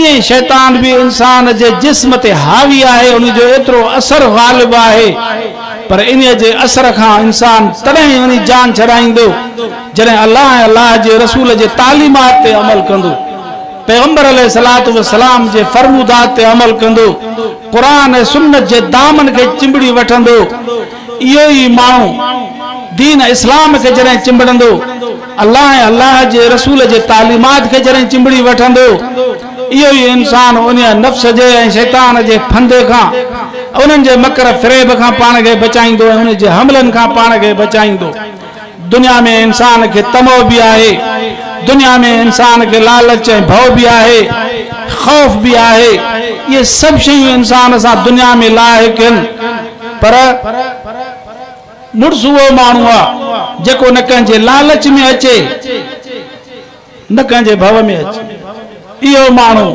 ائين شيطان به انسان جي جسم تي حاوي آهي، ان جو ايترو اثر غالب آهي، پر انهيء جي اثر کان انسان تڏهن وڃي جان ڇڏائيندو، جڏهن الله ۽ الله جي رسول جي تعليمات تي عمل ڪندو، پيغمبر عليه الصلوة والسلام جي فرمودات تي عمل ڪندو، قرآن ۽ سنت جي دامن کي چنبڙي وٺندو. اهو ئي ماڻهو دين اسلام کي جڏهن چنبڙندو، الله ۽ الله جي رسول جي تعليمات کي جڏهن چنبڙي وٺندو، اهو ئي انسان انهيء نفس جي ۽ شيطان جي ڦندي کان، انهن جي مڪر فريب کان پاڻ کي بچائيندو ۽ انهن جي حملن کان پاڻ کي بچائيندو. دنيا ۾ انسان کي طمع به آهي، دنيا ۾ انسان کي لالچ ۽ ڀؤ به آهي، خوف به آهي، اهي سڀ شيون انسان سان دنيا ۾ لاحق آهن، پر مڙس اهو ماڻهو آهي جيڪو نه ڪنهن جي لالچ ۾ اچي نه ڪنهن جي ڀؤ ۾ اچي، اهو ماڻهو.